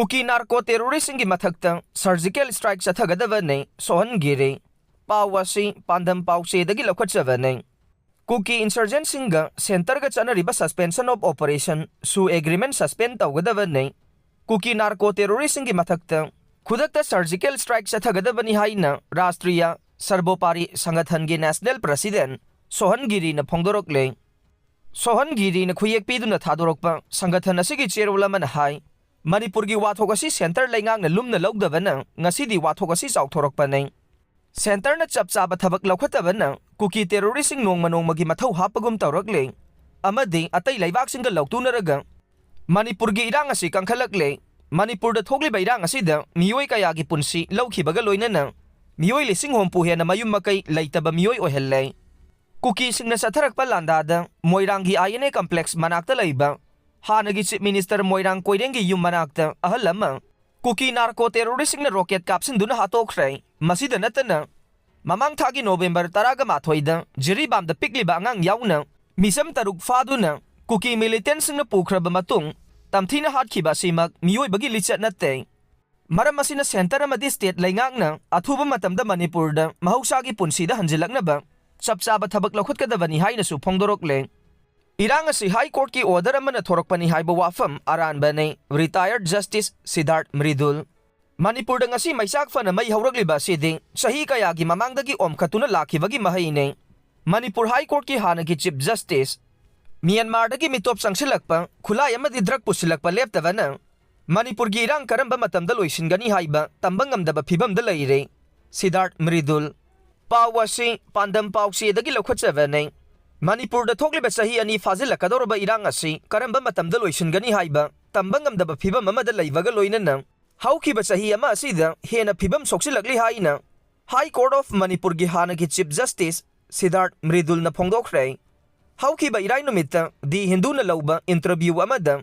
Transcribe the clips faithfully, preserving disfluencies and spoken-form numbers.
ꯀꯨꯀꯤ narco ꯇꯦꯔꯣꯔꯤꯁꯁꯤꯡꯒꯤ ꯃꯊꯛꯇ surgical strike ꯆꯠꯊꯒꯗꯕꯅꯤ ꯁꯣꯍꯟꯒꯤꯔꯤ꯫ ꯄꯥꯎ ꯑꯁꯤ ꯄꯥꯟꯗꯝ ꯄꯥꯎꯆꯦꯗꯒꯤ ꯂꯧꯈꯠꯆꯕꯅꯤ꯫ ꯀꯨꯀꯤ ꯏꯟꯁꯔꯖꯦꯟꯠꯁꯤꯡꯒ ꯁꯦꯟꯇꯔꯒ ꯆꯠꯅꯔꯤꯕ ꯁꯁꯄꯦꯟꯁꯟ ꯑꯣꯐ ꯑꯣꯄꯔꯦꯁꯟ ꯁꯨ ꯑꯦꯒ꯭ꯔꯤꯃꯦꯟꯠ ꯁꯁꯄꯦꯟ ꯇꯧꯒꯗꯕꯅꯤ꯫ ꯀꯨꯀꯤ ꯅꯥꯔꯀꯣ ꯇꯦꯔꯣꯔꯤꯁꯁꯤꯡꯒꯤ ꯃꯊꯛꯇ ꯈꯨꯗꯛꯇ ꯁꯔꯖꯤꯀꯦꯜ ꯁ꯭ꯇ꯭ꯔꯥꯏꯛ ꯆꯠꯊꯒꯗꯕꯅꯤ ꯍꯥꯏꯅ ꯔꯥꯁꯇ꯭ꯔꯤꯌꯥ ꯁꯔꯕꯣꯄꯥꯔꯤ ꯁꯪꯒꯊꯟꯒꯤ ꯅꯦꯁꯅꯦꯜ ꯄ꯭ꯔꯁꯤꯗꯦꯟꯠ ꯁꯣꯍꯟꯒꯤꯔꯤꯅ ꯐꯣꯡꯗꯣꯔꯛꯂꯦ꯫ ꯁꯣꯍꯟꯒꯤꯔꯤꯅ ꯈꯨꯌꯦꯛ ꯄꯤꯗꯨꯅ ꯊꯥꯗꯣꯔꯛꯄ ꯁꯪꯒꯊꯟ ꯑꯁꯤꯒꯤ ꯆꯦꯔꯣꯜ ꯑꯃꯅ ꯍꯥꯏ, ꯃꯅꯤꯄꯨꯔꯒꯤ ꯋꯥꯊꯣꯛ ꯑꯁꯤ ꯁꯦꯟꯇꯔ ꯂꯩꯉꯥꯛꯅ ꯂꯨꯝꯅ ꯂꯧꯗꯕꯅ ꯉꯁꯤꯗꯤ ꯋꯥꯊꯣꯛ ꯑꯁꯤ ꯆꯥꯎꯊꯣꯔꯛꯄꯅꯤ꯫ ꯁꯦꯟꯇꯔꯅ ꯆꯞ ꯆꯥꯕ ꯊꯕꯛ ꯂꯧꯈꯠꯇꯕꯅ ꯀꯨꯀꯤ ꯇꯦꯔꯣꯔꯤꯁꯁꯤꯡ ꯅꯣꯡꯃ ꯅꯣꯡꯃꯒꯤ ꯃꯊꯧ ꯍꯥꯞꯄꯒꯨꯝ ꯇꯧꯔꯛꯂꯦ ꯑꯃꯗꯤ ꯑꯇꯩ ꯂꯩꯕꯥꯛꯁꯤꯡꯒ ꯂꯧꯇꯨꯅꯔꯒ ꯃꯅꯤꯄꯨꯔꯒꯤ ꯏꯔꯥꯡ ꯑꯁꯤ ꯀꯟꯈꯠꯂꯛꯂꯦ꯫ ꯃꯅꯤꯄꯨꯔꯗ ꯊꯣꯛꯂꯤꯕ ꯏꯔꯥꯡ ꯑꯁꯤꯗ ꯃꯤꯑꯣꯏ ꯀꯌꯥꯒꯤ ꯄꯨꯟꯁꯤ ꯂꯧꯈꯤꯕꯒ ꯂꯣꯏꯅꯅ ꯃꯤꯑꯣꯏ ꯂꯤꯁꯤꯡ ꯍꯨꯝꯐꯨ ꯍꯦꯟꯅ ꯃꯌꯨꯝ ꯃꯀꯩ ꯂꯩꯇꯕ ꯃꯤꯑꯣꯏ ꯑꯣꯏꯍꯜꯂꯦ꯫ ꯀꯨꯀꯤꯁꯤꯡꯅ ꯆꯠꯊꯔꯛꯄ ꯂꯥꯟꯗꯥꯗ ꯃꯣꯏꯔꯥꯡꯒꯤ ꯑꯥꯏ ꯑꯦꯟ ꯑꯦ ꯀꯝꯄ꯭ꯂꯦꯛꯁ ꯃꯅꯥꯛꯇ ꯂꯩꯕ ꯍꯥꯟꯅꯒꯤ ꯆꯤꯐ ꯃꯤꯅꯤꯁꯇꯔ ꯃꯣꯏꯔꯥꯡ ꯀꯣꯏꯔꯦꯡꯒꯤ ꯌꯨꯝ ꯃꯅꯥꯛꯇ ꯑꯍꯜ ꯑꯃ ꯀꯨꯀꯤ ꯅꯥꯔꯀꯣ ꯇꯦꯔꯣꯔꯤꯁꯁꯤꯡꯅ ꯔꯣꯀꯦꯠ ꯀꯥꯞꯁꯤꯟꯗꯨꯅ ꯍꯥꯠꯇꯣꯛꯈ꯭ꯔꯦ꯫ ꯃꯁꯤꯗ ꯅꯠꯇꯅ, ꯃꯃꯥꯡ ꯊꯥꯒꯤ ꯅꯣꯕꯦꯝꯕꯔ ꯇꯔꯥꯒ ꯃꯥꯊꯣꯏꯗ ꯖꯤꯔꯤꯕꯥꯝꯗ ꯄꯤꯛꯂꯤꯕ ꯑꯉꯥꯡ ꯌꯥꯎꯅ ꯃꯤꯆꯝ ꯇꯔꯨꯛ ꯐꯥꯗꯨꯅ ꯀꯨꯀꯤ ꯃꯤꯂꯤꯇꯦꯟꯠꯁꯤꯡꯅ ꯄꯨꯈ꯭ꯔꯕ ꯃꯇꯨꯡ ꯇꯝꯊꯤꯅ ꯍꯥꯠꯈꯤꯕ ꯑꯁꯤꯃꯛ ꯃꯤꯑꯣꯏꯕꯒꯤ ꯂꯤꯆꯠ ꯅꯠꯇꯦ꯫ ꯃꯔꯝ ꯑꯁꯤꯅ ꯁꯦꯟꯇꯔ ꯑꯃꯗꯤ ꯁ꯭ꯇꯦꯠ ꯂꯩꯉꯥꯛꯅ ꯑꯊꯨꯕ ꯃꯇꯝꯗ ꯃꯅꯤꯄꯨꯔꯗ ꯃꯍꯧꯁꯥꯒꯤ ꯄꯨꯟꯁꯤꯗ ꯍꯟꯖꯤꯜꯂꯛꯅꯕ ꯆꯞ ꯆꯥꯕ ꯊꯕꯛ ꯂꯧꯈꯠꯀꯗꯕꯅꯤ ꯍꯥꯏꯅꯁꯨ ꯐꯣꯡꯗꯣꯔꯛꯂꯦ꯫ ꯏꯔꯥꯡ ꯑꯁꯤ ꯍꯥꯏ ꯀꯣꯔꯠꯀꯤ ꯑꯣꯔꯗꯔ ꯑꯃꯅ ꯊꯣꯔꯛꯄꯅꯤ ꯍꯥꯏꯕ ꯋꯥꯐꯝ ꯑꯔꯥꯟꯕꯅꯤ꯫ ꯔꯤꯇꯥꯌꯔꯗ ꯖꯁꯇꯤꯁ ꯁꯤꯗꯥꯔꯊ ꯃ꯭ꯔꯤꯗꯨꯜ꯫ ꯃꯅꯤꯄꯨꯔꯗ ꯉꯁꯤ ꯃꯩꯆꯥꯛ ꯐꯅ ꯃꯩ ꯍꯧꯔꯛꯂꯤꯕ ꯑꯁꯤꯗꯤ ꯆꯍꯤ ꯀꯌꯥꯒꯤ ꯃꯃꯥꯡꯗꯒꯤ ꯑꯣꯝꯈꯠꯇꯨꯅ ꯂꯥꯛꯈꯤꯕꯒꯤ ꯃꯍꯩꯅꯤ꯫ ꯃꯅꯤꯄꯨꯔ ꯍꯥꯏ ꯀꯣꯔꯠꯀꯤ ꯍꯥꯟꯅꯒꯤ ꯆꯤꯐ ꯖꯁꯇꯤꯁ ꯃ꯭ꯌꯥꯟꯃꯥꯔꯗꯒꯤ ꯃꯤꯇꯣꯞ ꯆꯪꯁꯤꯜꯂꯛꯄ, ꯈꯨꯠꯂꯥꯏ ꯑꯃꯗꯤ ꯗ꯭ꯔꯒ ꯄꯨꯁꯤꯜꯂꯛꯄ ꯂꯦꯞꯇꯕꯅ ꯃꯅꯤꯄꯨꯔꯒꯤ ꯏꯔꯥꯡ ꯀꯔꯝꯕ ꯃꯇꯝꯗ ꯂꯣꯏꯁꯤꯟꯒꯅꯤ ꯍꯥꯏꯕ ꯇꯝꯕ ꯉꯝꯗꯕ ꯐꯤꯕꯝꯗ ꯂꯩꯔꯦ꯫ ꯁꯤꯗꯥꯔꯊ ꯃ꯭ꯔꯤꯗꯨꯜ꯫ ꯄꯥꯎ ꯑꯁꯤ ꯄꯥꯟꯗꯝ ꯄꯥꯎꯆꯦꯗꯒꯤ ꯂꯧꯈꯠꯆꯕꯅꯤ꯫ ꯃꯅꯤꯄꯨꯔꯗ ꯊꯣꯛꯂꯤꯕ ꯆꯍꯤ ꯑꯅꯤ ꯐꯥꯖꯤꯜꯂꯛꯀꯗꯧꯔꯕ ꯏꯔꯥꯡ ꯑꯁꯤ ꯀꯔꯝꯕ ꯃꯇꯝꯗ ꯂꯣꯏꯁꯤꯟꯒꯅꯤ ꯍꯥꯏꯕ ꯇꯝꯕ ꯉꯝꯗꯕ ꯐꯤꯕꯝ ꯑꯃꯗ ꯂꯩꯕꯒ ꯂꯣꯏꯅꯅ ꯍꯧꯈꯤꯕ ꯆꯍꯤ ꯑꯃ ꯑꯁꯤꯗ ꯍꯦꯟꯅ ꯐꯤꯕꯝ ꯁꯣꯛꯆꯤꯜꯂꯛꯂꯤ ꯍꯥꯏꯅ ꯍꯥꯏ ꯀꯣꯔꯠ ꯑꯣꯐ ꯃꯅꯤꯄꯨꯔꯒꯤ ꯍꯥꯟꯅꯒꯤ ꯆꯤꯐ ꯖꯁꯇꯤꯁ ꯁꯤꯗꯥꯔꯊ ꯃ꯭ꯔꯤꯗꯨꯜꯅ ꯐꯣꯡꯗꯣꯛꯈ꯭ꯔꯦ꯫ ꯍꯧꯈꯤꯕ ꯏꯔꯥꯏ ꯅꯨꯃꯤꯠꯇ ꯗꯤ ꯍꯤꯟꯗꯨꯅ ꯂꯧꯕ ꯏꯟꯇꯔꯚ꯭ꯌꯨ ꯑꯃꯗ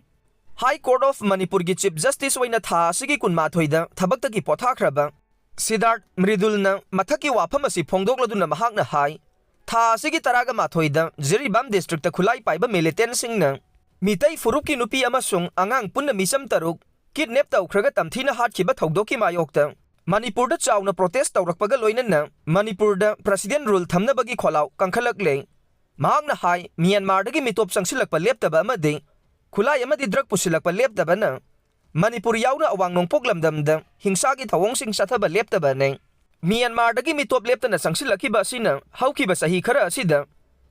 ꯍꯥꯏ ꯀꯣꯔꯠ ꯑꯣꯐ ꯃꯅꯤꯄꯨꯔꯒꯤ ꯆꯤꯐ ꯖꯁꯇꯤꯁ ꯑꯣꯏꯅ ꯊꯥ ꯑꯁꯤꯒꯤ ꯀꯨꯟꯃꯥꯊꯣꯏꯗ ꯊꯕꯛꯇꯒꯤ ꯄꯣꯊꯥꯈ꯭ꯔꯕ ꯁꯤꯗꯥꯔꯊ ꯃ꯭ꯔꯤꯗꯨꯜꯅ ꯃꯊꯛꯀꯤ ꯋꯥꯐꯝ ꯑꯁꯤ ꯐꯣꯡꯗꯣꯛꯂꯗꯨꯅ ꯃꯍꯥꯛꯅ ꯍꯥꯏ, ꯊꯥ ꯑꯁꯤꯒꯤ ꯇꯔꯥꯒ ꯃꯥꯊꯣꯏꯗ ꯖꯤꯔꯤꯕꯥꯝ ꯗꯤꯁꯇ꯭ꯔꯤꯛꯇ ꯈꯨꯠꯂꯥꯏ ꯄꯥꯏꯕ ꯃꯤꯂꯤꯇꯦꯟꯠꯁꯤꯡꯅ ꯃꯤꯇꯩ ꯐꯨꯔꯨꯞꯀꯤ ꯅꯨꯄꯤ ꯑꯃꯁꯨꯡ ꯑꯉꯥꯡ ꯄꯨꯟꯅ ꯃꯤꯆꯝ ꯇꯔꯨꯛ ꯀꯤꯗꯅꯦꯞ ꯇꯧꯈ꯭ꯔꯒ ꯇꯝꯊꯤꯅ ꯍꯥꯠꯈꯤꯕ ꯊꯧꯗꯣꯛꯀꯤ ꯃꯥꯌꯣꯛꯇ ꯃꯅꯤꯄꯨꯔꯗ ꯆꯥꯎꯅ ꯄ꯭ꯔꯣꯇꯦꯁ ꯇꯧꯔꯛꯄꯒ ꯂꯣꯏꯅꯅ ꯃꯅꯤꯄꯨꯔꯗ ꯄ꯭ꯔꯦꯁꯤꯗꯦꯟꯠ ꯔꯨꯜ ꯊꯝꯅꯕꯒꯤ ꯈꯣꯜꯂꯥꯎ ꯀꯟꯈꯠꯂꯛꯂꯦ꯫ ꯃꯍꯥꯛꯅ ꯍꯥꯏ, ꯃ꯭ꯌꯥꯟꯃꯥꯔꯗꯒꯤ ꯃꯤꯇꯣꯞ ꯆꯪꯁꯤꯜꯂꯛꯄ ꯂꯦꯞꯇꯕ ꯑꯃꯗꯤ ꯈꯨꯠꯂꯥꯏ ꯑꯃꯗꯤ ꯗ꯭ꯔꯒ ꯄꯨꯁꯤꯜꯂꯛꯄ ꯂꯦꯞꯇꯕꯅ ꯃꯅꯤꯄꯨꯔ ꯌꯥꯎꯅ ꯑꯋꯥꯡ ꯅꯣꯡꯄꯣꯛ ꯂꯝꯗꯝꯗ ꯍꯤꯡꯁꯥꯒꯤ ꯊꯧꯑꯣꯡꯁꯤꯡ ꯆꯠꯊꯕ ꯂꯦꯞꯇꯕꯅꯤ꯫ ꯃ꯭ꯌꯥꯟꯃꯥꯔꯗꯒꯤ ꯃꯤꯇꯣꯞ ꯂꯦꯞꯇꯅ ꯆꯪꯁꯤꯜꯂꯛꯈꯤꯕ ꯑꯁꯤꯅ ꯍꯧꯈꯤꯕ ꯆꯍꯤ ꯈꯔ ꯑꯁꯤꯗ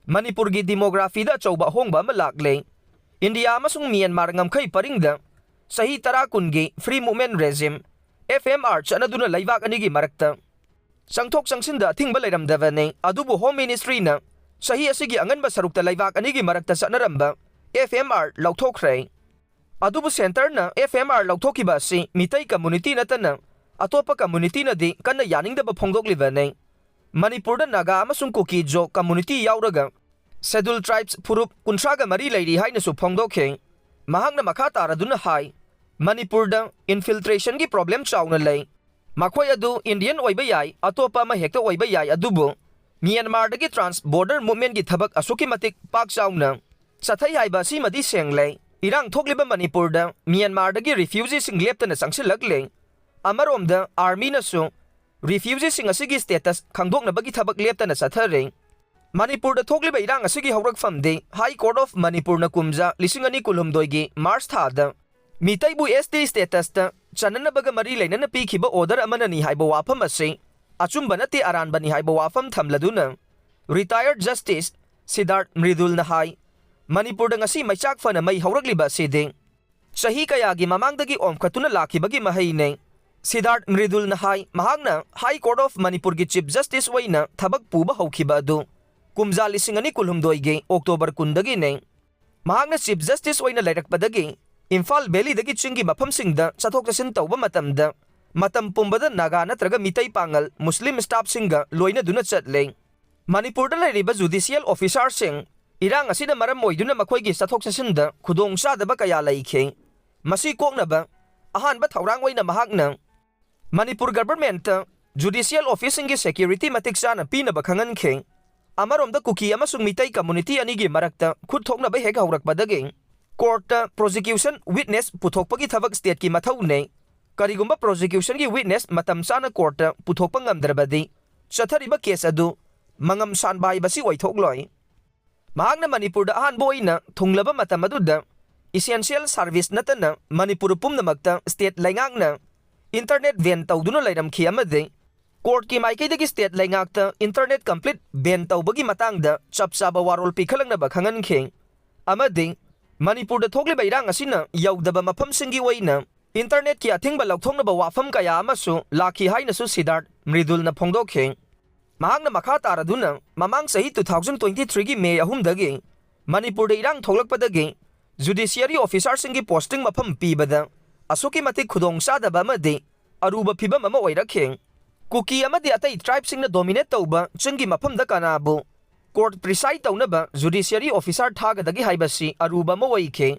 ꯃꯅꯤꯄꯨꯔꯒꯤ ꯗꯤꯃꯣꯒ꯭ꯔꯥꯐꯤꯗ ꯑꯆꯧꯕ ꯑꯍꯣꯡꯕ ꯑꯃ ꯂꯥꯛꯂꯦ꯫ ꯏꯟꯗꯤꯌꯥ ꯑꯃꯁꯨꯡ ꯃ꯭ꯌꯥꯟꯃꯥꯔ ꯉꯝꯈꯩ ꯄꯔꯤꯡꯗ ꯆꯍꯤ ꯇꯔꯥ ꯀꯨꯟꯒꯤ free movement regime, F M R, ꯆꯠꯅꯗꯨꯅ ꯂꯩꯕꯥꯛ ꯑꯅꯤꯒꯤ ꯃꯔꯛꯇ ꯆꯪꯊꯣꯛ ꯆꯪꯁꯤꯟꯗ ꯑꯊꯤꯡꯕ ꯂꯩꯔꯝꯗꯕꯅꯤ꯫ ꯑꯗꯨꯕꯨ ꯍꯣꯝ ꯃꯤꯅꯤꯁꯇ꯭ꯔꯤꯅ ꯆꯍꯤ ꯑꯁꯤꯒꯤ ꯑꯉꯟꯕ ꯁꯔꯨꯛꯇ ꯂꯩꯕꯥꯛ ꯑꯅꯤꯒꯤ ꯃꯔꯛꯇ ꯆꯠꯅꯔꯝꯕ F M R ꯂꯧꯊꯣꯛꯈ꯭ꯔꯦ꯫ ꯑꯗꯨꯕꯨ ꯁꯦꯟꯇꯔꯅ F M R ꯂꯧꯊꯣꯛꯈꯤꯕ ꯑꯁꯤ ꯃꯤꯇꯩ ꯀꯝꯃ꯭ꯌꯨꯅꯤꯇꯤ ꯅꯠꯇꯅ ꯑꯇꯣꯞꯄ ꯀꯝꯃ꯭ꯌꯨꯅꯤꯇꯤꯅꯗꯤ ꯀꯟꯅ ꯌꯥꯅꯤꯡꯗꯕ ꯐꯣꯡꯗꯣꯛꯂꯤꯕꯅꯤ꯫ ꯃꯅꯤꯄꯨꯔꯗ ꯅꯥꯒꯥ ꯑꯃꯁꯨꯡ ꯀꯨꯀꯤ-ꯖꯣ ꯀꯝꯃ꯭ꯌꯨꯅꯤꯇꯤ ꯌꯥꯎꯔꯒ ꯁꯦꯗ꯭ꯌꯨꯜ ꯇ꯭ꯔꯥꯏꯕꯁ ꯐꯨꯔꯨꯞ ꯀꯨꯟꯊ꯭ꯔꯥꯒ ꯃꯔꯤ ꯂꯩꯔꯤ ꯍꯥꯏꯅꯁꯨ ꯐꯣꯡꯗꯣꯛꯈꯤ꯫ ꯃꯍꯥꯛꯅ ꯃꯈꯥ ꯇꯥꯔꯗꯨꯅ ꯍꯥꯏ, ꯃꯅꯤꯄꯨꯔꯗ ꯏꯟꯐꯤꯜꯇ꯭ꯔꯦꯁꯟꯒꯤ ꯄ꯭ꯔꯣꯕ꯭ꯂꯦꯝ ꯆꯥꯎꯅ ꯂꯩ꯫ ꯃꯈꯣꯏ ꯑꯗꯨ ꯏꯟꯗꯤꯌꯟ ꯑꯣꯏꯕ ꯌꯥꯏ, ꯑꯇꯣꯞꯄ ꯑꯃ ꯍꯦꯛꯇ ꯑꯣꯏꯕ ꯌꯥꯏ, ꯑꯗꯨꯕꯨ ꯃ꯭ꯌꯥꯟꯃꯥꯔꯗꯒꯤ ꯇ꯭ꯔꯥꯟꯁ ꯕꯣꯔꯗꯔ ꯃꯨꯚꯃꯦꯟꯠꯀꯤ ꯊꯕꯛ ꯑꯁꯨꯛꯀꯤ ꯃꯇꯤꯛ ꯄꯥꯛ ꯆꯥꯎꯅ ꯆꯠꯊꯩ ꯍꯥꯏꯕ ꯑꯁꯤꯃꯗꯤ ꯁꯦꯡꯂꯦ꯫ ꯏꯔꯥꯡ ꯊꯣꯛꯂꯤꯕ ꯃꯅꯤꯄꯨꯔꯗ ꯃ꯭ꯌꯥꯟꯃꯥꯔꯗꯒꯤ ꯔꯤꯐ꯭ꯌꯨꯖꯤꯁꯤꯡ ꯂꯦꯞꯇꯅ ꯆꯪꯁꯤꯜꯂꯛꯂꯦ꯫ ꯑꯃꯔꯣꯝꯗ ꯑꯥꯔꯃꯤꯅꯁꯨ ꯔꯤꯐ꯭ꯌꯨꯖꯤꯁꯤꯡ ꯑꯁꯤꯒꯤ ꯁ꯭ꯇꯦꯇꯁ ꯈꯪꯗꯣꯛꯅꯕꯒꯤ ꯊꯕꯛ ꯂꯦꯞꯇꯅ ꯆꯠꯊꯔꯦ꯫ ꯃꯅꯤꯄꯨꯔꯗ ꯊꯣꯛꯂꯤꯕ ꯏꯔꯥꯡ ꯑꯁꯤꯒꯤ ꯍꯧꯔꯛꯐꯝꯗꯤ High Court of ꯃꯅꯤꯄꯨꯔꯅ ꯀꯨꯝꯖꯥ ꯂꯤꯁꯤꯡ ꯑꯅꯤ ꯀꯨꯟꯍꯨꯝꯗꯣꯏꯒꯤ ꯃꯥꯔꯆ ꯊꯥꯗ ꯃꯤꯇꯩꯕꯨ S T ꯁ꯭ꯇꯦꯇꯁꯇ ꯆꯟꯅꯅꯕꯒ ꯃꯔꯤ ꯂꯩꯅꯅ ꯄꯤꯈꯤꯕ ꯑꯣꯔꯗꯔ ꯑꯃꯅꯅꯤ ꯍꯥꯏꯕ ꯋꯥꯐꯝ ꯑꯁꯤ ꯑꯆꯨꯝꯕ ꯅꯠꯇꯦ, ꯑꯔꯥꯟꯕꯅꯤ ꯍꯥꯏꯕ ꯋꯥꯐꯝ ꯊꯝꯂꯗꯨꯅ ꯔꯤꯇꯥꯌꯔꯗ ꯖꯁꯇꯤꯁ ꯁꯤꯗꯥꯔꯊ ꯃ꯭ꯔꯤꯗꯨꯜꯅ ꯍꯥꯏ, ꯃꯅꯤꯄꯨꯔꯗ ꯉꯁꯤ ꯃꯩꯆꯥꯛ ꯐꯅ ꯃꯩ ꯍꯧꯔꯛꯂꯤꯕ ꯑꯁꯤꯗꯤ ꯆꯍꯤ ꯀꯌꯥꯒꯤ ꯃꯃꯥꯡꯗꯒꯤ ꯑꯣꯝꯈꯠꯇꯨꯅ ꯂꯥꯛꯈꯤꯕꯒꯤ ꯃꯍꯩꯅꯤ꯫ ꯁꯤꯗꯥꯔꯊ ꯃ꯭ꯔꯤꯗꯨꯜꯅ ꯍꯥꯏ, ꯃꯍꯥꯛꯅ High Court of ꯃꯅꯤꯄꯨꯔꯒꯤ ꯆꯤꯐ ꯖꯁꯇꯤꯁ ꯑꯣꯏꯅ ꯊꯕꯛ ꯄꯨꯕ ꯍꯧꯈꯤꯕ ꯑꯗꯨ ꯀꯨꯝꯖꯥ ꯂꯤꯁꯤꯡ ꯑꯅꯤ ꯀꯨꯟꯍꯨꯝꯗꯣꯏꯒꯤ ꯑꯣꯛꯇꯣꯕꯔ ꯀꯨꯟꯗꯒꯤꯅꯤ꯫ ꯃꯍꯥꯛꯅ ꯆꯤꯐ ꯖꯁꯇꯤꯁ ꯑꯣꯏꯅ ꯂꯩꯔꯛꯄꯗꯒꯤ ꯏꯝꯐꯥꯜ ꯚꯦꯂꯤꯗꯒꯤ ꯆꯤꯡꯒꯤ ꯃꯐꯝꯁꯤꯡꯗ ꯆꯠꯊꯣꯛ ꯆꯠꯁꯤꯟ ꯇꯧꯕ ꯃꯇꯝꯗ ꯃꯇꯝ ꯄꯨꯝꯕꯗ ꯅꯥꯒꯥ ꯅꯠꯇ꯭ꯔꯒ ꯃꯤꯇꯩ ꯄꯥꯉꯜ ꯃꯨꯁꯂꯤꯝ ꯁ꯭ꯇꯥꯐꯁꯤꯡꯒ ꯂꯣꯏꯅꯗꯨꯅ ꯆꯠꯂꯦ꯫ ꯃꯅꯤꯄꯨꯔꯗ ꯂꯩꯔꯤꯕ ꯖꯨꯗꯤꯁꯤꯌꯦꯜ ꯑꯣꯐꯤꯁꯥꯔꯁꯤꯡ ꯏꯔꯥꯡ ꯑꯁꯤꯅ ꯃꯔꯝ ꯑꯣꯏꯗꯨꯅ ꯃꯈꯣꯏꯒꯤ ꯆꯠꯊꯣꯛ ꯆꯠꯁꯤꯟꯗ ꯈꯨꯗꯣꯡꯆꯥꯗꯕ ꯀꯌꯥ ꯂꯩꯈꯤ꯫ ꯃꯁꯤ ꯀꯣꯛꯅꯕ ꯑꯍꯥꯟꯕ ꯊꯧꯔꯥꯡ ꯑꯣꯏꯅ ꯃꯍꯥꯛꯅ ꯃꯅꯤꯄꯨꯔ ꯒꯚꯔꯟꯃꯦꯟꯠꯇ ꯖꯨꯗꯤꯁꯤꯌꯦꯜ ꯑꯣꯐꯤꯁꯁꯤꯡꯒꯤ ꯁꯦꯀ꯭ꯌꯨꯔꯤꯇꯤ ꯃꯇꯤꯛ ꯆꯥꯅ ꯄꯤꯅꯕ ꯈꯪꯍꯟꯈꯤ꯫ ꯑꯃꯔꯣꯝꯗ ꯀꯨꯀꯤ ꯑꯃꯁꯨꯡ ꯃꯤꯇꯩ ꯀꯝꯃ꯭ꯌꯨꯅꯤꯇꯤ ꯑꯅꯤꯒꯤ ꯃꯔꯛꯇ ꯈꯨꯠ ꯊꯣꯛꯅꯕ ꯍꯦꯛ ꯍꯧꯔꯛꯄꯗꯒꯤ Courtꯇ prosecution witness ꯄꯨꯊꯣꯛꯄꯒꯤ ꯊꯕꯛ stateꯀꯤ ꯃꯊꯧꯅꯦ꯫ ꯀꯔꯤꯒꯨꯝꯕ prosecutionꯒꯤ witness ꯃꯇꯝ ꯆꯥꯅ courtꯇ ꯄꯨꯊꯣꯛꯄ ꯉꯝꯗ꯭ꯔꯕꯗꯤ, ꯆꯠꯊꯔꯤꯕ case ꯑꯗꯨ ꯃꯉꯝ ꯁꯥꯟꯕ ꯍꯥꯏꯕꯁꯤ ꯑꯣꯏꯊꯣꯛꯂꯣꯏ꯫ ꯃꯍꯥꯛꯅ ꯃꯅꯤꯄꯨꯔꯗ ꯑꯍꯥꯟꯕ ꯑꯣꯏꯅ ꯊꯨꯡꯂꯕ ꯃꯇꯝ ꯑꯗꯨꯗ essential service ꯅꯠꯇꯅ ꯃꯅꯤꯄꯨꯔ ꯄꯨꯝꯅꯃꯛꯇ state ꯂꯩꯉꯥꯛꯅ internet ban ꯇꯧꯗꯨꯅ ꯂꯩꯔꯝꯈꯤ ꯑꯃꯗꯤ courtꯀꯤ ꯃꯥꯏꯀꯩꯗꯒꯤ state ꯂꯩꯉꯥꯛꯇ internet complete ban ꯇꯧꯕꯒꯤ ꯃꯇꯥꯡꯗ ꯆꯞ ꯆꯥꯕ ꯋꯥꯔꯣꯜ ꯄꯤꯈꯠꯂꯛꯅꯕ ꯈꯪꯍꯟꯈꯤ꯫ ꯑꯃꯗꯤ ꯃꯅꯤꯄꯨꯔꯗ ꯊꯣꯛꯂꯤꯕ ꯏꯔꯥꯡ ꯑꯁꯤꯅ ꯌꯧꯗꯕ ꯃꯐꯝꯁꯤꯡꯒꯤ ꯑꯣꯏꯅ internetꯀꯤ ꯑꯊꯤꯡꯕ ꯂꯧꯊꯣꯛꯅꯕ ꯋꯥꯐꯝ ꯀꯌꯥ ꯑꯃꯁꯨ ꯂꯥꯛꯈꯤ ꯍꯥꯏꯅꯁꯨ ꯁꯤꯗꯥꯔꯠ ꯃ꯭ꯔꯤꯗꯨꯜꯅ ꯐꯣꯡꯗꯣꯛꯈꯤ꯫ ꯃꯍꯥꯛꯅ ꯃꯈꯥ ꯇꯥꯔꯗꯨꯅ, ꯃꯃꯥꯡ ꯆꯍꯤ two thousand twenty threeꯒꯤ May ꯑꯍꯨꯝꯗꯒꯤ ꯃꯅꯤꯄꯨꯔꯗ ꯏꯔꯥꯡ ꯊꯣꯛꯂꯛꯄꯗꯒꯤ judiciary officerꯁꯤꯡꯒꯤ posting ꯃꯐꯝ ꯄꯤꯕꯗ ꯑꯁꯨꯛꯀꯤ ꯃꯇꯤꯛ ꯈꯨꯗꯣꯡ ꯆꯥꯗꯕ ꯑꯃꯗꯤ ꯑꯔꯨꯕ ꯐꯤꯕꯝ ꯑꯃ ꯑꯣꯏꯔꯛꯈꯤ꯫ ꯀꯨꯀꯤ ꯑꯃꯗꯤ ꯑꯇꯩ tribeꯁꯤꯡꯅ dominate ꯇꯧꯕ ꯆꯤꯡꯒꯤ ꯃꯐꯝꯗ ꯀꯅꯥꯕꯨ court preside ꯇꯧꯅꯕ judiciary officer ꯊꯥꯒꯗꯒꯦ ꯍꯥꯏꯕꯁꯤ ꯑꯔꯨꯕ ꯑꯃ ꯑꯣꯏꯈꯤ꯫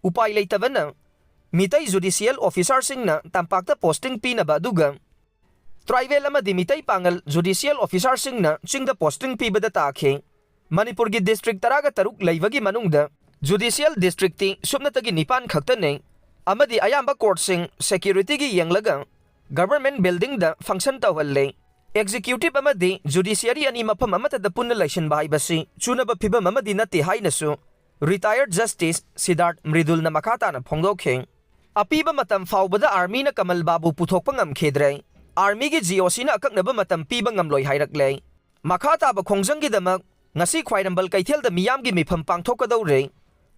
ꯎꯄꯥꯏ ꯂꯩꯇꯕꯅ ꯃꯤꯇꯩ judicial officerꯁꯤꯡꯅ ꯇꯝꯄꯥꯛꯇ posting ꯄꯤꯅꯕ ꯑꯗꯨꯒ tribal ꯑꯃꯗꯤ ꯃꯤꯇꯩ ꯄꯥꯉꯜ judicial officerꯁꯤꯡꯅ ꯆꯤꯡꯗ posting ꯄꯤꯕꯗ ꯇꯥꯈꯤ꯫ ꯃꯅꯤꯄꯨꯔꯒꯤ district ꯇꯔꯥꯒ ꯇꯔꯨꯛ ꯂꯩꯕꯒꯤ ꯃꯅꯨꯡꯗ judicial districtꯇꯤ ꯁꯨꯞꯅꯇꯒꯤ ꯅꯤꯄꯥꯟ ꯈꯛꯇꯅꯤ ꯑꯃꯗꯤ ꯑꯌꯥꯝꯕ courtꯁꯤꯡ securityꯒꯤ ꯌꯦꯡꯂꯒ government buildingꯗ function ꯇꯧꯍꯜꯂꯤ꯫ Executive ꯑꯃꯗꯤ judiciary ꯑꯅꯤ ꯃꯐꯝ ꯑꯃꯠꯇꯗ ꯄꯨꯟꯅ ꯂꯩꯁꯤꯟꯕ ꯍꯥꯏꯕꯁꯤ ꯆꯨꯅꯕ ꯐꯤꯕꯝ ꯑꯃꯗꯤ ꯅꯠꯇꯦ ꯍꯥꯏꯅꯁꯨ retired justice ꯁꯤꯗꯥꯔꯠ ꯃ꯭ꯔꯤꯗꯨꯜꯅ ꯃꯈꯥ ꯇꯥꯅ ꯐꯣꯡꯗꯣꯛꯈꯤ꯫ ꯑꯄꯤꯕ ꯃꯇꯝ ꯐꯥꯎꯕꯗ armyꯅ ꯀꯃꯜ ꯕꯥꯕꯨ ꯄꯨꯊꯣꯛꯄ ꯉꯝꯈꯤꯗ꯭ꯔꯦ꯫ Armyꯒꯤ GOCꯅ ꯑꯀꯛꯅꯕ ꯃꯇꯝ ꯄꯤꯕ ꯉꯝꯂꯣꯏ ꯍꯥꯏꯔꯛꯂꯦ꯫ ꯃꯈꯥ ꯇꯥꯕ ꯈꯣꯡꯖꯪꯒꯤꯗꯃꯛ ꯉꯁꯤ ꯈ꯭ꯋꯥꯏꯔꯝꯕꯟ ꯀꯩꯊꯦꯜꯗ ꯃꯤꯌꯥꯝꯒꯤ ꯃꯤꯐꯝ ꯄꯥꯡꯊꯣꯛꯀꯗꯧꯔꯦ꯫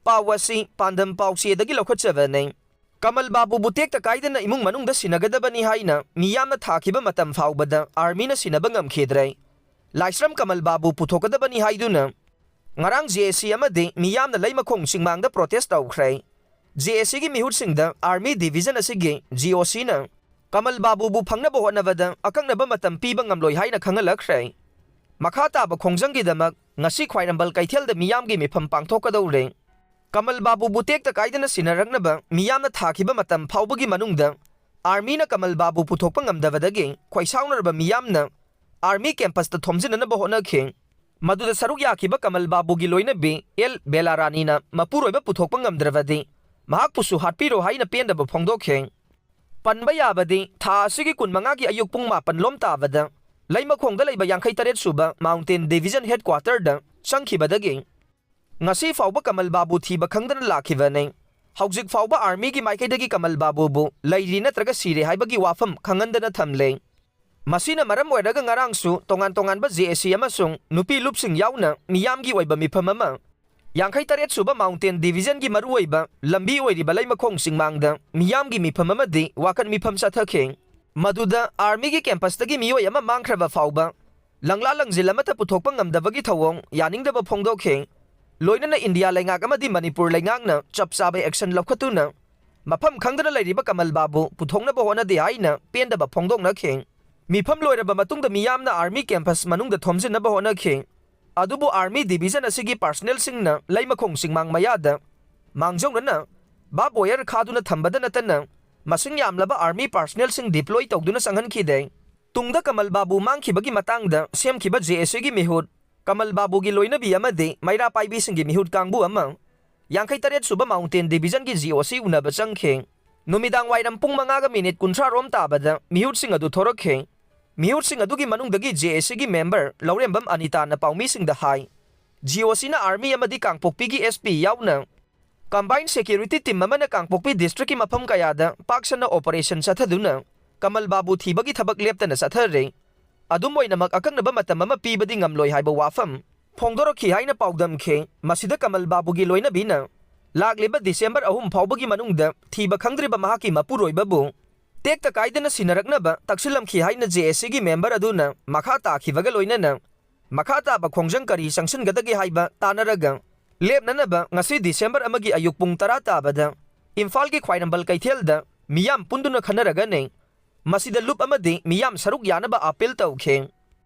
ꯄꯥꯎ ꯑꯁꯤ ꯄꯥꯟꯗꯝ ꯄꯥꯎꯆꯦꯗꯒꯤ ꯂꯧꯈꯠꯆꯕꯅꯤ꯫ ꯀꯃꯜ ꯕꯥꯕꯨꯕꯨ ꯇꯦꯛꯇ ꯀꯥꯏꯗꯅ ꯏꯃꯨꯡ ꯃꯅꯨꯡꯗ ꯁꯤꯟꯅꯒꯗꯕꯅꯤ ꯍꯥꯏꯅ ꯃꯤꯌꯥꯝꯅ ꯊꯥꯈꯤꯕ ꯃꯇꯝ ꯐꯥꯎꯕꯗ armyꯅ ꯁꯤꯟꯅꯕ ꯉꯝꯈꯤꯗ꯭ꯔꯦ꯫ ꯂꯥꯏꯁ꯭ꯔꯝ ꯀꯃꯜ ꯕꯥꯕꯨ ꯄꯨꯊꯣꯛꯀꯗꯕꯅꯤ ꯍꯥꯏꯗꯨꯅ ꯉꯔꯥꯡ JAC ꯑꯃꯗꯤ ꯃꯤꯌꯥꯝꯅ ꯂꯩꯃꯈꯣꯡ ꯆꯤꯡꯃꯥꯡꯗ protest ꯇꯧꯈ꯭ꯔꯦ꯫ JACꯒꯤ ꯃꯤꯍꯨꯠꯁꯤꯡꯗ army division ꯑꯁꯤꯒꯤ GOCꯅ ꯀꯃꯜ ꯕꯥꯕꯨꯕꯨ ꯐꯪꯅꯕ ꯍꯣꯠꯅꯕꯗ ꯑꯀꯛꯅꯕ ꯃꯇꯝ ꯄꯤꯕ ꯉꯝꯂꯣꯏ ꯍꯥꯏꯅ ꯈꯪꯍꯜꯂꯛꯈ꯭ꯔꯦ꯫ ꯃꯈꯥ ꯇꯥꯕ ꯈꯣꯡꯖꯪꯒꯤꯗꯃꯛ ꯉꯁꯤ ꯈ꯭ꯋꯥꯏꯔꯝꯕꯟ ꯀꯩꯊꯦꯜꯗ ꯃꯤꯌꯥꯝꯒꯤ ꯃꯤꯐꯝ ꯄꯥꯡꯊꯣꯛꯀꯗꯧꯔꯦ꯫ ꯀꯃꯜ ꯕꯥꯕꯨꯕꯨ ꯇꯦꯛꯇ ꯀꯥꯏꯗꯅ ꯁꯤꯟꯅꯔꯛꯅꯕ ꯃꯤꯌꯥꯝꯅ ꯊꯥꯈꯤꯕ ꯃꯇꯝ ꯐꯥꯎꯕꯒꯤ ꯃꯅꯨꯡꯗ armyꯅ ꯀꯃꯜ ꯕꯥꯕꯨ ꯄꯨꯊꯣꯛꯄ ꯉꯝꯗꯕꯗꯒꯤ ꯈꯣꯏꯁꯥꯎꯅꯔꯕ ꯃꯤꯌꯥꯝꯅ army campusꯇ ꯊꯣꯝꯖꯤꯟꯅꯅꯕ ꯍꯣꯠꯅꯈꯤ꯫ ꯃꯗꯨꯗ ꯁꯔꯨꯛ ꯌꯥꯈꯤꯕ ꯀꯃꯜ ꯕꯥꯕꯨꯒꯤ ꯂꯣꯏꯅꯕꯤ ꯑꯦꯜ ꯕꯦꯂꯥꯔꯥꯅꯤꯅ ꯃꯄꯨꯔꯣꯏꯕ ꯄꯨꯊꯣꯛꯄ ꯉꯝꯗ꯭ꯔꯕꯗꯤ ꯃꯍꯥꯛꯄꯨꯁꯨ ꯍꯥꯠꯄꯤꯔꯣ ꯍꯥꯏꯅ ꯄꯦꯟꯗꯕ ꯐꯣꯡꯗꯣꯛꯈꯤ꯫ ꯄꯟꯕ ꯌꯥꯕꯗꯤ, ꯊꯥ ꯑꯁꯤꯒꯤ ꯀꯨꯟꯃꯉꯥꯒꯤ ꯑꯌꯨꯛ ꯄꯨꯡ ꯃꯥꯄꯟ ꯂꯣꯝ ꯇꯥꯕꯗ ꯂꯩꯃꯈꯣꯡꯗ ꯂꯩꯕ ꯌꯥꯡꯈꯩ ꯇꯔꯦꯠ ꯁꯨꯕ Mountain Division Headquarter ꯗ ꯆꯪꯈꯤꯕꯗꯒꯤ ꯉꯁꯤ ꯐꯥꯎꯕ ꯀꯃꯜ ꯕꯥꯕꯨ ꯊꯤꯕ ꯈꯪꯗꯅ ꯂꯥꯛꯈꯤꯕꯅꯤ꯫ ꯍꯧꯖꯤꯛ ꯐꯥꯎꯕ army ꯒꯤ ꯃꯥꯏꯀꯩꯗꯒꯤ ꯀꯃꯜ ꯕꯥꯕꯨꯕꯨ ꯂꯩꯔꯤ ꯅꯠꯇ꯭ꯔꯒ ꯁꯤꯔꯦ ꯍꯥꯏꯕꯒꯤ ꯋꯥꯐꯝ ꯈꯪꯍꯟꯗꯅ ꯊꯝꯂꯦ꯫ ꯃꯁꯤꯅ ꯃꯔꯝ ꯑꯣꯏꯔꯒ ꯉꯔꯥꯡꯁꯨ ꯇꯣꯉꯥꯟ ꯇꯣꯉꯥꯟꯕ J A C ꯑꯃꯁꯨꯡ ꯅꯨꯄꯤ ꯂꯨꯞꯁꯤꯡ ꯌꯥꯎꯅ ꯃꯤꯌꯥꯝꯒꯤ ꯑꯣꯏꯕ ꯃꯤꯐꯝ ꯑꯃ, ꯌꯥꯡꯈꯩ ꯇꯔꯦꯠ ꯁꯨꯕ Mountain Division ꯒꯤ ꯃꯔꯨꯑꯣꯏꯕ ꯂꯝꯕꯤ ꯑꯣꯏꯔꯤꯕ ꯂꯩꯃꯈꯣꯡ ꯆꯤꯡꯃꯥꯡꯗ ꯃꯤꯌꯥꯝꯒꯤ ꯃꯤꯐꯝ ꯑꯃꯗꯤ ꯋꯥꯀꯠ ꯃꯤꯐꯝ ꯆꯠꯊꯈꯤ꯫ ꯃꯗꯨꯗ army ꯒꯤ campus ꯇꯒꯤ ꯃꯤꯑꯣꯏ ꯑꯃ ꯃꯥꯡꯈ꯭ꯔꯕ ꯐꯥꯎꯕ ꯂꯪꯂꯥ ꯂꯪꯖꯤꯜ ꯑꯃꯠꯇ ꯄꯨꯊꯣꯛꯄ ꯉꯝꯗꯕꯒꯤ ꯊꯧꯑꯣꯡ ꯌꯥꯅꯤꯡꯗꯕ ꯐꯣꯡꯗꯣꯛꯈꯤ꯫ ꯂꯣꯏꯅꯅ ꯏꯟꯗꯤꯌꯥ ꯂꯩꯉꯥꯛ ꯑꯃꯗꯤ ꯃꯅꯤꯄꯨꯔ ꯂꯩꯉꯥꯛꯅ ꯆꯞ ꯆꯥꯕ action ꯂꯧꯈꯠꯇꯨꯅ ꯃꯐꯝ ꯈꯪꯗꯅ ꯂꯩꯔꯤꯕ ꯀꯃꯜ ꯕꯥꯕꯨ ꯄꯨꯊꯣꯛꯅꯕ ꯍꯣꯠꯅꯗꯦ ꯍꯥꯏꯅ ꯄꯦꯟꯗꯕ ꯐꯣꯡꯗꯣꯛꯅꯈꯤ꯫ ꯃꯤꯐꯝ ꯂꯣꯏꯔꯕ ꯃꯇꯨꯡꯗ ꯃꯤꯌꯥꯝꯅ army campus ꯃꯅꯨꯡꯗ ꯊꯣꯝꯖꯤꯟꯅꯕ ꯍꯣꯠꯅꯈꯤ꯫ ꯑꯗꯨꯕꯨ army division ꯑꯁꯤꯒꯤ personnel ꯁꯤꯡꯅ ꯂꯩꯃꯈꯣꯡ ꯆꯤꯡꯃꯥꯡ ꯃꯌꯥꯗ ꯃꯥꯡꯖꯧꯅꯅ barbed wire ꯈꯥꯗꯨꯅ ꯊꯝꯕꯗ ꯅꯠꯇꯅ ꯃꯁꯤꯡ ꯌꯥꯝꯂꯕ army personnel ꯁꯤꯡ deploy ꯇꯧꯗꯨꯅ ꯆꯪꯍꯟꯈꯤꯗꯦ꯫ ꯇꯨꯡꯗ ꯀꯃꯜ ꯕꯥꯕꯨ ꯃꯥꯡꯈꯤꯕꯒꯤ ꯃꯇꯥꯡꯗ ꯁꯦꯝꯈꯤꯕ J A C ꯒꯤ ꯃꯤꯍꯨꯠ, ꯀꯃꯜ ꯕꯥꯕꯨꯒꯤ ꯂꯣꯏꯅꯕꯤ ꯑꯃꯗꯤ ꯃꯩꯔꯥ ꯄꯥꯏꯕꯤꯁꯤꯡꯒꯤ ꯃꯤꯍꯨꯠ ꯀꯥꯡꯕꯨ ꯑꯃ ꯌꯥꯡꯈꯩ ꯇꯔꯦꯠ ꯁꯨꯕ Mountain Division ꯒꯤ G O C ꯎꯅꯕ ꯆꯪꯈꯤ꯫ ꯅꯨꯃꯤꯗꯥꯡ ꯋꯥꯏꯔꯝ ꯄꯨꯡ ꯃꯉꯥꯒ ꯃꯤꯅꯤꯠ ꯀꯨꯟꯊ꯭ꯔꯥ ꯔꯣꯝ ꯇꯥꯕꯗ ꯃꯤꯍꯨꯠꯁꯤꯡ ꯑꯗꯨ ꯊꯣꯔꯛꯈꯤ꯫ ꯃꯤꯍꯨꯠꯁꯤꯡ ꯑꯗꯨꯒꯤ ꯃꯅꯨꯡꯗꯒꯤ J A C ꯒꯤ member ꯂꯧꯔꯦꯝꯕꯝ ꯑꯅꯤꯇꯥꯅ ꯄꯥꯎꯃꯤꯁꯤꯡꯗ ꯍꯥꯏ, G O C ꯅ army ꯑꯃꯗꯤ ꯀꯥꯡꯄꯣꯛꯄꯤꯒꯤ S P ꯌꯥꯎꯅ combined security team ꯑꯃꯅ ꯀꯥꯡꯄꯣꯛꯄꯤ district ꯀꯤ ꯃꯐꯝ ꯀꯌꯥꯗ ꯄꯥꯛ ꯁꯟꯅ operation ꯆꯠꯊꯗꯨꯅ ꯀꯃꯜ ꯕꯥꯕꯨ ꯊꯤꯕꯒꯤ ꯊꯕꯛ ꯂꯦꯞꯇꯅ ꯆꯠꯊꯔꯦ꯫ ꯑꯗꯨꯝ ꯑꯣꯏꯅꯃꯛ, ꯑꯀꯛꯅꯕ ꯃꯇꯝ ꯑꯃ ꯄꯤꯕꯗꯤ ꯉꯝꯂꯣꯏ ꯍꯥꯏꯕ ꯋꯥꯐꯝ ꯐꯣꯡꯗꯣꯔꯛꯈꯤ ꯍꯥꯏꯅ ꯄꯥꯎꯗꯝꯈꯤ꯫ ꯃꯁꯤꯗ ꯀꯃꯜ ꯕꯥꯕꯨꯒꯤ ꯂꯣꯏꯅꯕꯤꯅ ꯂꯥꯛꯂꯤꯕ December ꯑꯍꯨꯝ ꯐꯥꯎꯕꯒꯤ ꯃꯅꯨꯡꯗ ꯊꯤꯕ ꯈꯪꯗ꯭ꯔꯤꯕ ꯃꯍꯥꯛꯀꯤ ꯃꯄꯨꯔꯣꯏꯕꯕꯨ ꯇꯦꯛꯇ ꯀꯥꯏꯗꯅ ꯁꯤꯟꯅꯔꯛꯅꯕ ꯇꯛꯁꯤꯜꯂꯝꯈꯤ ꯍꯥꯏꯅ J A C ꯒꯤ member ꯑꯗꯨꯅ ꯃꯈꯥ ꯇꯥꯈꯤꯕꯒ ꯂꯣꯏꯅꯅ ꯃꯈꯥ ꯇꯥꯕ ꯈꯣꯡꯖꯪ ꯀꯔꯤ ꯆꯪꯁꯤꯟꯒꯗꯒꯦ ꯍꯥꯏꯕ ꯇꯥꯟꯅꯔꯒ ꯂꯦꯞꯅꯅꯕ ꯉꯁꯤ December ꯑꯃꯒꯤ ꯑꯌꯨꯛ ꯄꯨꯡ ꯇꯔꯥ ꯇꯥꯕꯗ ꯏꯝꯐꯥꯜꯒꯤ ꯈ꯭ꯋꯥꯏꯔꯝꯕꯟ ꯀꯩꯊꯦꯜꯗ ꯃꯤꯌꯥꯝ ꯄꯨꯟꯗꯨꯅ ꯈꯟꯅꯔꯒꯅꯤ꯫ ꯃꯁꯤꯗ ꯂꯨꯞ ꯑꯃꯗꯤ ꯃꯤꯌꯥꯝ ꯁꯔꯨꯛ ꯌꯥꯅꯕ appeal ꯇꯧꯈꯤ꯫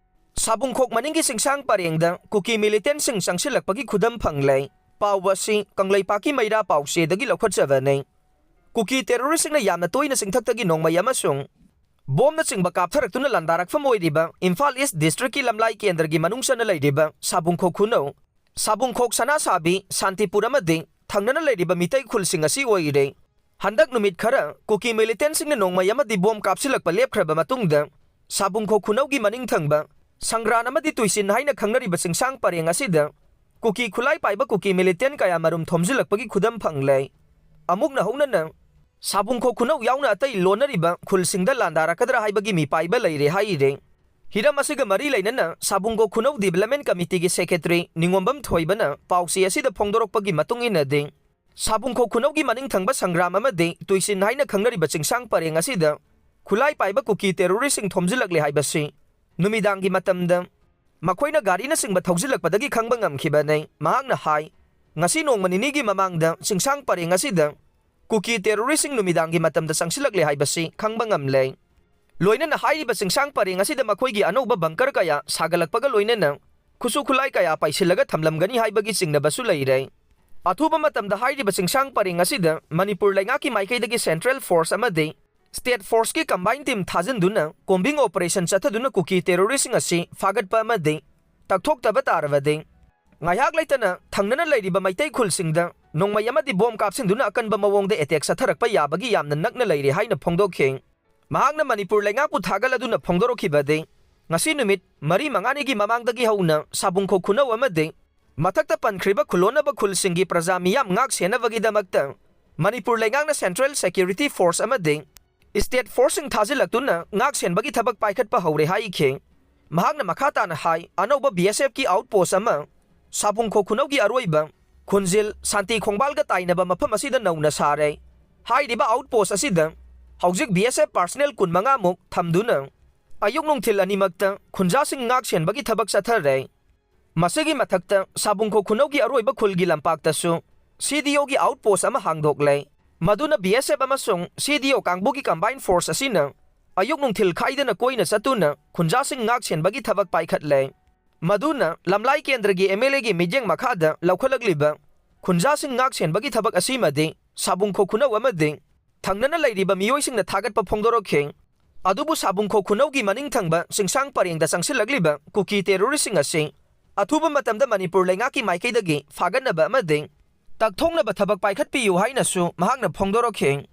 ꯁꯥꯕꯨꯡꯈꯣꯛ ꯃꯅꯤꯡꯒꯤ ꯆꯤꯡꯁꯥꯡ ꯄꯔꯦꯡꯗ ꯀꯨꯀꯤ militant ꯁꯤꯡ ꯆꯪꯁꯤꯜꯂꯛꯄꯒꯤ ꯈꯨꯗꯝ ꯐꯪꯂꯦ꯫ ꯄꯥꯎ ꯑꯁꯤ ꯀꯪꯂꯩꯄꯥꯛꯀꯤ ꯃꯩꯔꯥ ꯄꯥꯎꯆꯦꯗꯒꯤ ꯂꯧꯈꯠꯆꯕꯅꯤ꯫ ꯀꯨꯀꯤ terrorist ꯁꯤꯡꯅ ꯌꯥꯝꯅ ꯇꯣꯏꯅ ꯆꯤꯡꯊꯛꯇꯒꯤ ꯅꯣꯡꯃꯩ ꯑꯃꯁꯨꯡ ꯕꯣꯝꯅꯆꯤꯡꯕ ꯀꯥꯞꯊꯔꯛꯇꯨꯅ ꯂꯥꯟꯗꯥꯔꯛꯐꯝ ꯑꯣꯏꯔꯤꯕ ꯏꯝꯐꯥꯜ ꯏꯁ ꯗꯤꯁꯇ꯭ꯔꯤꯛꯀꯤ ꯂꯝꯂꯥꯏ ꯀꯦꯟꯗ꯭ꯔꯒꯤ ꯃꯅꯨꯡ ꯆꯟꯅ ꯂꯩꯔꯤꯕ ꯁꯥꯕꯨꯡꯈꯣꯛ ꯈꯨꯅꯧ, ꯁꯥꯕꯨꯡꯈꯣꯛ ꯁꯅꯥꯁꯥꯕꯤ, ꯁꯥꯟꯇꯤꯄꯨꯔ ꯑꯃꯗꯤ ꯊꯪꯅꯅ ꯂꯩꯔꯤꯕ ꯃꯤꯇꯩ ꯈꯨꯜꯁꯤꯡ ꯑꯁꯤ ꯑꯣꯏꯔꯦ꯫ ꯍꯟꯗꯛ ꯅꯨꯃꯤꯠ ꯈꯔ ꯀꯨꯀꯤ ꯃꯤꯂꯤꯇꯦꯟꯁꯤꯡꯅ ꯅꯣꯡꯃꯩ ꯑꯃꯗꯤ ꯕꯣꯝ ꯀꯥꯞꯁꯤꯜꯂꯛꯄ ꯂꯦꯞꯈ꯭ꯔꯕ ꯃꯇꯨꯡꯗ, ꯁꯥꯕꯨꯡꯈꯣꯛ ꯈꯨꯅꯧꯒꯤ ꯃꯅꯤꯡ ꯊꯪꯕ ꯁꯪꯒ꯭ꯔꯥꯟ ꯑꯃꯗꯤ ꯇꯨꯏꯁꯤꯟ ꯍꯥꯏꯅ ꯈꯪꯅꯔꯤꯕ ꯆꯤꯡꯁꯥꯡ ꯄꯔꯦꯡ ꯑꯁꯤꯗ ꯀꯨꯀꯤ ꯈꯨꯠꯂꯥꯏ ꯄꯥꯏꯕ ꯀꯨꯀꯤ ꯃꯤꯂꯤꯇꯦꯟ ꯀꯌꯥ ꯃꯔꯨꯝ ꯊꯣꯝꯖꯤꯜꯂꯛꯄꯒꯤ ꯈꯨꯗꯝ ꯐꯪꯂꯦ꯫ ꯑꯃꯨꯛꯅ ꯍꯧꯅꯅ ꯁꯥꯕꯨꯡꯈꯣꯛ ꯈꯨꯅꯧ ꯌꯥꯎꯅ ꯑꯇꯩ ꯂꯣꯟꯅꯔꯤꯕ ꯈꯨꯜꯁꯤꯡꯗ ꯂꯥꯟꯗꯥꯔꯛꯀꯗ꯭ꯔꯥ ꯍꯥꯏꯕꯒꯤ ꯃꯤꯄꯥꯏꯕ ꯂꯩꯔꯦ ꯍꯥꯏꯔꯦ꯫ ꯍꯤꯔꯝ ꯑꯁꯤꯒ ꯃꯔꯤ ꯂꯩꯅꯅ ꯁꯥꯕꯨꯡꯈꯣꯛ ꯈꯨꯅꯧ ꯗꯤꯕꯂꯞꯃꯦꯟ ꯀꯃꯤꯇꯤꯒꯤ ꯁꯦꯀ꯭ꯔꯦꯇꯔꯤ ꯅꯤꯉꯣꯝꯕꯝ ꯊꯣꯏꯕꯅ ꯄꯥꯎꯆꯦ ꯑꯁꯤꯗ ꯐꯣꯡꯗꯣꯔꯛꯄꯒꯤ ꯃꯇꯨꯡ ꯏꯟꯅꯗꯤ, ꯁꯥꯕꯨꯡꯈꯣꯛ ꯈꯨꯅꯧꯒꯤ ꯃꯅꯤꯡ ꯊꯪꯕ ꯁꯪꯒ꯭ꯔꯥꯝ ꯑꯃꯗꯤ ꯇꯨꯏꯁꯤꯟ ꯍꯥꯏꯅ ꯈꯪꯅꯔꯤꯕ ꯆꯤꯡꯁꯥꯡ ꯄꯔꯦꯡ ꯑꯁꯤꯗ ꯈꯨꯠꯂꯥꯏ ꯄꯥꯏꯕ ꯀꯨꯀꯤ ꯇꯦꯔꯣꯔꯤꯁ꯭ꯠꯁꯤꯡ ꯊꯣꯝꯖꯤꯜꯂꯛꯂꯦ ꯍꯥꯏꯕꯁꯤ ꯅꯨꯃꯤꯗꯥꯡꯒꯤ ꯃꯇꯝꯗ ꯃꯈꯣꯏꯅ ꯒꯥꯔꯤꯅꯆꯤꯡꯕ ꯊꯧꯖꯤꯜꯂꯛꯄꯗꯒꯤ ꯈꯪꯕ ꯉꯝꯈꯤꯕꯅꯤ꯫ ꯃꯍꯥꯛꯅ ꯍꯥꯏ, ꯉꯁꯤ ꯅꯣꯡꯃ ꯅꯤꯅꯤꯒꯤ ꯃꯃꯥꯡꯗ ꯆꯤꯡꯁꯥꯡ ꯄꯔꯦꯡ ꯑꯁꯤꯗ ꯀꯨꯀꯤ ꯇꯦꯔꯣꯔꯤꯁ꯭ꯠꯁꯤꯡ ꯅꯨꯃꯤꯗꯥꯡꯒꯤ ꯃꯇꯝꯗ ꯆꯪꯁꯤꯜꯂꯛꯂꯦ ꯍꯥꯏꯕꯁꯤ ꯈꯪꯕ ꯉꯝꯂꯦ꯫ ꯂꯣꯏꯅꯅ ꯍꯥꯏꯔꯤꯕ ꯆꯤꯡꯁꯥꯡ ꯄꯔꯦꯡ ꯑꯁꯤꯗ ꯃꯈꯣꯏꯒꯤ ꯑꯅꯧꯕ ꯕꯪꯀꯔ ꯀꯌꯥ ꯁꯥꯒꯠꯂꯛꯄꯒ ꯂꯣꯏꯅꯅ ꯈꯨꯠꯁꯨ ꯈꯨꯠꯂꯥꯏ ꯀꯌꯥ ꯄꯥꯏꯁꯤꯜꯂꯒ ꯊꯝꯂꯝꯒꯅꯤ ꯍꯥꯏꯕꯒꯤ ꯆꯤꯡꯅꯕꯁꯨ ꯂꯩꯔꯦ꯫ ꯑꯊꯨꯕ ꯃꯇꯝꯗ ꯍꯥꯏꯔꯤꯕ ꯆꯤꯡꯁꯥꯡ ꯄꯔꯦꯡ ꯑꯁꯤꯗ ꯃꯅꯤꯄꯨꯔ ꯂꯩꯉꯥꯛꯀꯤ ꯃꯥꯏꯀꯩꯗꯒꯤ ꯁꯦꯟꯇ꯭ꯔꯦꯜ ꯐꯣꯔꯁ ꯑꯃꯗꯤ ꯁ꯭ꯇꯦꯠ ꯐꯣꯔꯁꯀꯤ ꯀꯝꯕꯥꯏꯟ ꯇꯤꯝ ꯊꯥꯖꯤꯟꯗꯨꯅ ꯀꯣꯝꯕꯤꯡ ꯑꯣꯄꯔꯦꯁꯟ ꯆꯠꯊꯗꯨꯅ ꯀꯨꯀꯤ ꯇꯦꯔꯣꯔꯤꯁ꯭ꯠꯁꯤꯡ ꯑꯁꯤ ꯐꯥꯒꯠꯄ ꯑꯃꯗꯤ ꯇꯛꯊꯣꯛꯇꯕ ꯇꯥꯔꯕꯗꯤ ꯉꯥꯏꯍꯥꯛ ꯂꯩꯇꯅ ꯊꯪꯅꯅ ꯂꯩꯔꯤꯕ ꯃꯩꯇꯩ ꯈꯨꯜꯁꯤꯡꯗ ꯅꯣꯡꯃꯩ ꯑꯃꯗꯤ ꯕꯣꯝ ꯀꯥꯞꯁꯤꯟꯗꯨꯅ ꯑꯀꯟꯕ ꯃꯑꯣꯡꯗ ꯑꯦꯇꯦꯛ ꯆꯠꯊꯔꯛꯄ ꯌꯥꯕꯒꯤ ꯌꯥꯝꯅ ꯅꯛꯅ ꯂꯩꯔꯦ ꯍꯥꯏꯅ ꯐꯣꯡꯗꯣꯛꯈꯤ꯫ ꯃꯍꯥꯛꯅ ꯃꯅꯤꯄꯨꯔ ꯂꯩꯉꯥꯛꯄꯨ ꯊꯥꯒꯠꯂꯗꯨꯅ ꯐꯣꯡꯗꯣꯔꯛꯈꯤꯕꯗꯤ, ꯉꯁꯤ ꯅꯨꯃꯤꯠ ꯃꯔꯤ ꯃꯉꯥꯅꯤꯒꯤ ꯃꯃꯥꯡꯗꯒꯤ ꯍꯧꯅ ꯁꯥꯕꯨꯡꯈꯣꯛ ꯈꯨꯅꯧ ꯑꯃꯗꯤ ꯃꯊꯛꯇ ꯄꯟꯈ꯭ꯔꯤꯕ ꯈꯨꯜꯂꯣꯟꯅꯕ ꯈꯨꯜꯁꯤꯡꯒꯤ ꯄ꯭ꯔꯖꯥ ꯃꯤꯌꯥꯝ ꯉꯥꯛ ꯁꯦꯟꯅꯕꯒꯤꯗꯃꯛꯇ ꯃꯅꯤꯄꯨꯔ ꯂꯩꯉꯥꯛꯅ ꯁꯦꯟꯇ꯭ꯔꯦꯜ ꯁꯦꯀ꯭ꯌꯨꯔꯤꯇꯤ ꯐꯣꯔꯁ ꯑꯃꯗꯤ ꯁ꯭ꯇꯦꯠ ꯐꯣꯔꯁꯁꯤꯡ ꯊꯥꯖꯤꯜꯂꯛꯇꯨꯅ ꯉꯥꯛ ꯁꯦꯟꯕꯒꯤ ꯊꯕꯛ ꯄꯥꯏꯈꯠꯄ ꯍꯧꯔꯦ ꯍꯥꯏꯈꯤ꯫ ꯃꯍꯥꯛꯅ ꯃꯈꯥ ꯇꯥꯅ ꯍꯥꯏ, ꯑꯅꯧꯕ ꯕꯤ ꯑꯦꯁ ꯑꯦꯐꯀꯤ ꯑꯥꯎꯠ ꯄꯣꯁ ꯑꯃ ꯁꯥꯕꯨꯡꯈꯣꯛ ꯈꯨꯅꯧꯒꯤ ꯑꯔꯣꯏꯕ ꯈꯨꯟꯖꯤꯜ ꯁꯥꯟꯇꯤ ꯈꯣꯡꯕꯥꯜꯒ ꯇꯥꯏꯅꯕ ꯃꯐꯝ ꯑꯁꯤꯗ ꯅꯧꯅ ꯁꯥꯔꯦ꯫ ꯍꯥꯏꯔꯤꯕ ꯑꯥꯎꯠ ꯄꯣꯁ ꯑꯁꯤꯗ ꯍꯧꯖꯤꯛ ꯕꯤ ꯑꯦꯁ ꯑꯦꯐ ꯄꯥꯔꯁꯅꯦꯜ ꯀꯨꯟꯃꯉꯥꯃꯨꯛ ꯊꯝꯗꯨꯅ ꯑꯌꯨꯛ ꯅꯨꯡꯊꯤꯜ ꯑꯅꯤꯃꯛꯇ ꯈꯨꯟꯖꯥꯁꯤꯡ ꯉꯥꯛ ꯁꯦꯟꯕꯒꯤ ꯊꯕꯛ ꯆꯠꯊꯔꯦ꯫ ꯃꯁꯤꯒꯤ ꯃꯊꯛꯇ ꯁꯥꯕꯨꯡꯈꯣꯛ ꯈꯨꯅꯧꯒꯤ ꯑꯔꯣꯏꯕ ꯈꯨꯜꯒꯤ ꯂꯝꯄꯥꯛꯇꯁꯨ ꯁꯤ ꯗꯤ ꯑꯣꯒꯤ ꯑꯥꯎꯠ ꯄꯣꯁ ꯑꯃ ꯍꯥꯡꯗꯣꯛꯂꯦ꯫ ꯃꯗꯨꯅ ꯕꯤ ꯑꯦꯁ ꯑꯦꯐ ꯑꯃꯁꯨꯡ ꯁꯤ ꯗꯤ ꯑꯣ ꯀꯥꯡꯕꯨꯒꯤ ꯀꯝꯕꯥꯏꯟ ꯐꯣꯔꯁ ꯑꯁꯤꯅ ꯑꯌꯨꯛ ꯅꯨꯡꯊꯤꯜ ꯈꯥꯏꯗꯅ ꯀꯣꯏꯅ ꯆꯠꯇꯨꯅ ꯈꯨꯟꯖꯥꯁꯤꯡ ꯉꯥꯛ ꯁꯦꯟꯕꯒꯤ ꯊꯕꯛ ꯄꯥꯏꯈꯠꯂꯦ꯫ ꯃꯗꯨꯅ ꯂꯝꯂꯥꯏ ꯀꯦꯟꯗ꯭ꯔꯒꯤ ꯑꯦꯝ ꯑꯦꯜ ꯑꯦꯒꯤ ꯃꯤꯠꯌꯦꯡ ꯃꯈꯥꯗ ꯂꯧꯈꯠꯂꯛꯂꯤꯕ ꯈꯨꯟꯖꯥꯁꯤꯡ ꯉꯥꯛ ꯁꯦꯟꯕꯒꯤ ꯊꯕꯛ ꯑꯁꯤꯃꯗꯤ ꯁꯥꯕꯨꯡꯈꯣꯛ ꯈꯨꯅꯧ ꯑꯃꯗꯤ ꯊꯪꯅꯅ ꯂꯩꯔꯤꯕ ꯃꯤꯑꯣꯏꯁꯤꯡꯅ ꯊꯥꯒꯠꯄ ꯐꯣꯡꯗꯣꯔꯛꯈꯤ꯫ ꯑꯗꯨꯕꯨ ꯁꯥꯕꯨꯡꯈꯣꯛ ꯈꯨꯅꯧꯒꯤ ꯃꯅꯤꯡ ꯊꯪꯕ ꯆꯤꯡꯁꯥꯡ ꯄꯔꯦꯡꯗ ꯆꯪꯁꯤꯜꯂꯛꯂꯤꯕ ꯀꯨꯀꯤ terroristꯁꯤꯡ ꯑꯁꯤ ꯑꯊꯨꯕ ꯃꯇꯝꯗ ꯃꯅꯤꯄꯨꯔ ꯂꯩꯉꯥꯛꯀꯤ ꯃꯥꯏꯀꯩꯗꯒꯤ ꯐꯥꯒꯠꯅꯕ ꯑꯃꯗꯤ ꯇꯛꯊꯣꯛꯅꯕ ꯊꯕꯛ ꯄꯥꯏꯈꯠꯄꯤꯌꯨ ꯍꯥꯏꯅꯁꯨ ꯃꯍꯥꯛꯅ ꯐꯣꯡꯗꯣꯔꯛꯈꯤ꯫